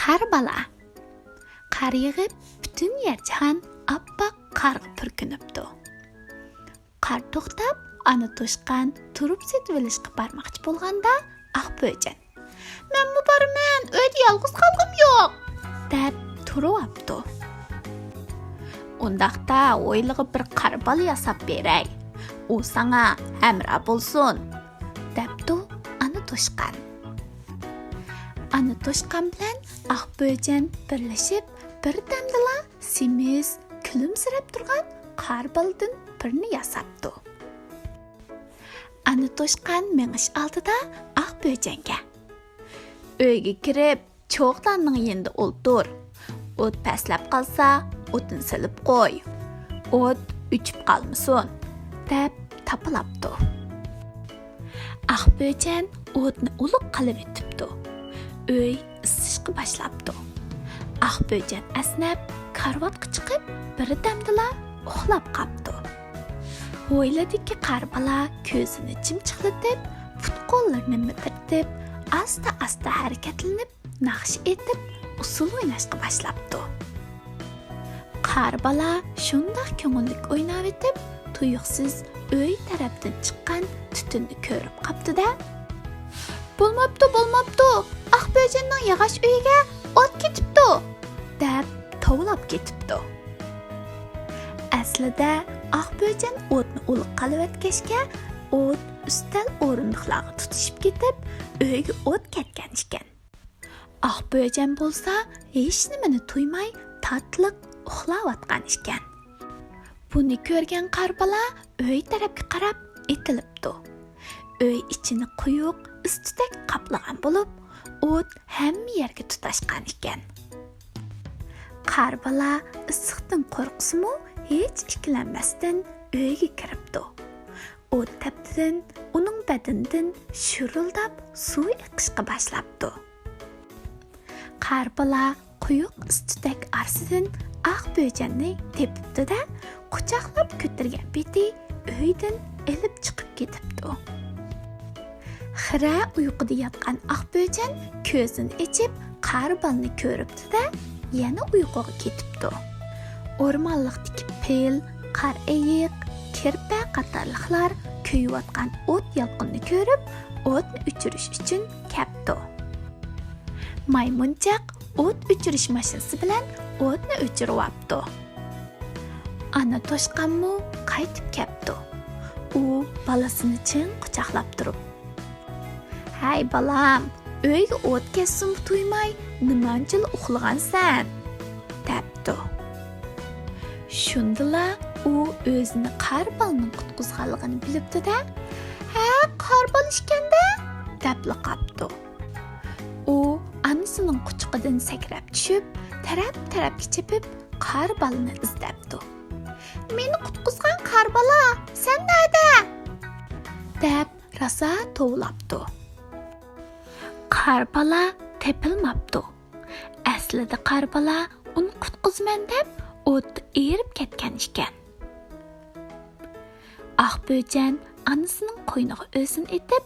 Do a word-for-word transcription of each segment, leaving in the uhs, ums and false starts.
قار بالا. قار يېغىپ، پۈتۈن يەر جاھان ئاپئاق قارغا پۈركىنىپتۇ. قار توختاپ، ئانا توشقان تۇرۇپ سېتىۋېلىشقا بارماقچى بولغاندا، ئاق بۆجەن، «مەنمۇ بارىمەن، ئۆيدە يالغۇز قالغۇم يوق» دەپ تۇرۇۋاپتۇ. «ئۇنداقتا ھويلىغا بىر قار بالا ياساپ بېرەي، ئۇ ساڭا ھەمراھ بولسۇن» دەپتۇ ئانا توشقان. ئانا توشقان بىلەن ئاق بۆجەن بىرلىشىپ، بىردەمدىلا سېمىز، كۈلۈمسىرەپ تۇرغان قار بالىدىن بىرنى ياساپتۇ. ئانا توشقان مېڭىش ئالدىدا ئاق بۆجەنگە، «ئۆيگە كىرىپ، چوغلارنىڭ يېنىدا ئولتۇر. ئوت پەسلەپ قالسا، ئوتۇن سېلىپ قوي. ئوت ئۆچۈپ قالمىسۇن» دەپ تاپىلاپتۇ. ئاق بۆجەن ئوتنى ئۇلۇغ قىلىۋېتىپتۇ. ئۆي ئىسسىشقا باشلاپتۇ. ئاق بۆجەن ئەسنەپ، كارىۋاتقا چىقىپ، بىردەمدىلا ئۇخلاپ قاپتۇ. ھويلىدىكى قار بالا كۆزىنى چىمچىقلىتىپ، پۇت-قوللىرىنى مىدىرلىتىپ، ئاستا-ئاستا ھەرىكەتلىنىپ، ناخشا ئېيتىپ، ئۇسسۇل ئويناشقا باشلاپتۇ. قار بالا شۇنداق كۆڭۈللۈك ئويناۋېتىپ، تۇيۇقسىز ئۆي تەرەپتىن چىققان تۈتۈننى كۆرۈپ قاپتۇ-دە، «بولماپتۇ، بولماپتۇ! ئاق بۆجەننىڭ ياغاچ ئۆيىگە ئوت كېتىپتۇ!» دەپ توۋلاپ كېتىپتۇ. ئەسلىدە ئاق بۆجەن ئوتنى ئۇلۇغ قىلىۋەتكەچكە، ئوت ئۈستەل ئورۇندۇقلارغا تۇتىشىپ كېتىپ، ئۆيگە ئوت كەتكەن ئىكەن. ئاق بۆجەن بولسا ھېچنېمىنى تۇيماي تاتلىق ئۇخلاۋاتقان ئىكەن. بۇنى كۆرگەن قار بالا ئۆي تەرەپكە قاراپ ئېتىلىپتۇ. ئۆي ئىچىنى قويۇق ئىس-تۈتەك قاپلىغان بولۇپ، ئوت ھەممە يەرگە تۇتاشقان ئىكەن. قار بالا ئىسسىقتىن قورقسىمۇ، ھېچ ئىككىلەنمەستىن ئۆيگە كىرىپتۇ. ئوت تەپتىدىن ئۇنىڭ بەدىنىدىن شۇرۇلداپ سۇ ئېقىشقا باشلاپتۇ. قار بالا قويۇق ئىس-تۈتەك ئارىسىدىن ئاق بۆجەننى تېپىپتۇ-دە، قۇچاقلاپ كۆتۈرگەن پېتى ئۆيدىن ئېلىپ چىقىپ كېتىپتۇ. خىرە ئۇيقۇدا ياتقان ئاق بۆجەن كۆزىنى ئېچىپ، قار بالىنى كۆرۈپتۇ-دە، يەنە ئۇيقۇغا كېتىپتۇ. ئورمانلىقتىكى پىل، قارا ئېيىق، كىرپە قاتارلىقلار كۆيۈۋاتقان ئوت يالقۇنىنى كۆرۈپ، ئوتنى ئۆچۈرۈش ئۈچۈن كەپتۇ. مايمۇنچاق ئوت ئۆچۈرۈش ماشىنىسى بىلەن ئوتنى ئۆچۈرۈۋاپتۇ. ئانا توشقانمۇ قايتىپ كەپتۇ. ئۇ بالىسىنى چىڭ قۇچاقلاپ تۇرۇپ، «ھەي بالام، ئۆيگە ئوت كەتسىمۇ تۇيماي، نېمانچىلا ئۇخلىغانسەن؟» دەپتۇ. شۇندىلا ئۇ ئۆزىنى قار بالىنىڭ قۇتقۇزغانلىقىنى بىلىپتۇ-دە، «ھە، قار بالا ئىكەن-دە» دەپلا قاپتۇ. ئۇ ئانىسىنىڭ قۇچىقىدىن سەكرەپ چۈشۈپ، تەرەپ-تەرەپكە چېپىپ، قار بالىنى ئىزدەپتۇ. «مېنى قۇتقۇزغان قار بالا، سەن نەدە؟» دەپ راسا توۋلاپتۇ. قار بالا تېپىلماپتۇ. ئەسلىدە قار بالا ئۇنى قۇتقۇزىمەن دەپ ئوتتا ئېرىپ كەتكەن ئىكەن. ئاق بۆجەن ئانىسىنىڭ قوينىغا ئۆزىنى ئېتىپ،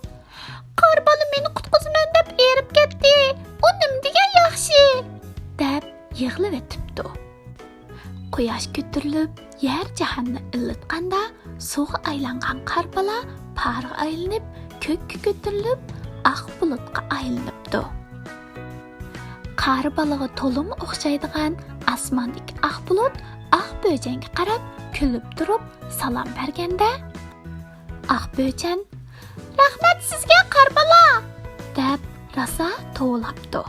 «قار بالا مېنى قۇتقۇزىمەن دەپ ئېرىپ كەتتى، ئۇ نېمە دېگەن ياخشى!» دەپ يىغلىۋېتىپتۇ. قۇياش كۆتۈرۈلۈپ، يەر جاھاننى ئىللىتقاندا، سۇغا ئايلانغان قار بالا پارغا ئايلىنىپ، كۆككە كۆتۈرۈلۈپ، ئاق بۇلۇتقا ئايلىنىپتۇ. قار بالىغا تولىمۇ ئوخشايدىغان ئاسماندىكى ئاق بۇلۇت ئاق بۆجەنگە قاراپ كۈلۈپ تۇرۇپ سالام بەرگەندە، ئاق بۆجەن، «رەھمەت سىزگە، قار بالا!» دەپ راسا توۋلاپتۇ.